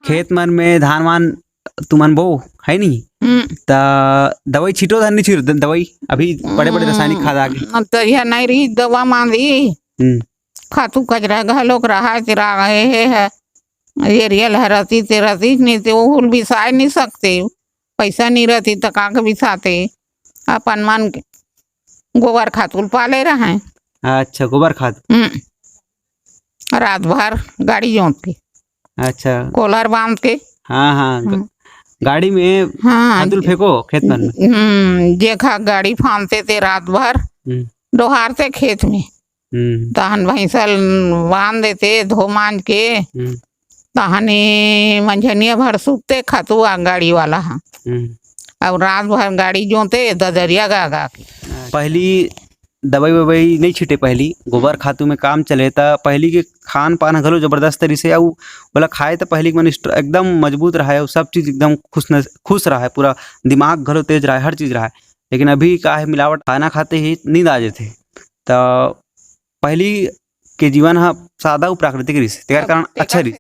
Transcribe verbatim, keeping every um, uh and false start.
खेत मन में धान वान तुमन बो, है नी? हम्म। त दवाई छिटो धन नहीं छिटो द-, दवाई अभी बड़े-बड़े रासायनिक खाद आ गे। हम्म, त यह नहीं रही दवा मांदी। हम्म। खातू कचरा घलोक रहा, तेरा हे, हे, हे। एरियल ह रती ते रती, नहीं ते ओहुल बिसाए नहीं सकते। पैसा नहीं रहती त का के बिसाते? अपन मन के गोबर खातू ल पाले रहे। अच्छा, गोबर खाद। हम्म। रात भर गाड़ी जोत के। अच्छा। कोलर बांध के। हाँ, हाँ, ग-, हम्म। गाड़ी में हाँ, खातू ल फेंको खेत मन में। हम्म, जेखा गाड़ी फांदते ते रात भर हम्म। डोहारते खेत में। हम्म। तहन भैंसा ल बांध देते धो मांज के। हम्म। तहन ए मंझनिया भर सुतते खातू आ गाड़ी वाला ह। हम्म। अब रात भर गाड़ी जोते ददरिया गा गा के। पहली दवाई ववाई नहीं छिटे, पहली गोबर खातू में काम चले, त पहली के खान पान ह घलो जबरदस्त तरी से, अउ ओला खाए त पहली के मन स्ट्र-, एकदम मजबूत रहे, अउ सब चीज एकदम खुश न-, खुश रहे, पूरा दिमाग घलो तेज रहे, हर चीज रहे। लेकिन अभी का है, मिलावट खाना खाते ही नींद आ जाथे। त पहली के जीवन ह सादा अउ प्राकृतिक रिहिस, तेकर कारण अच्छा रिहिस।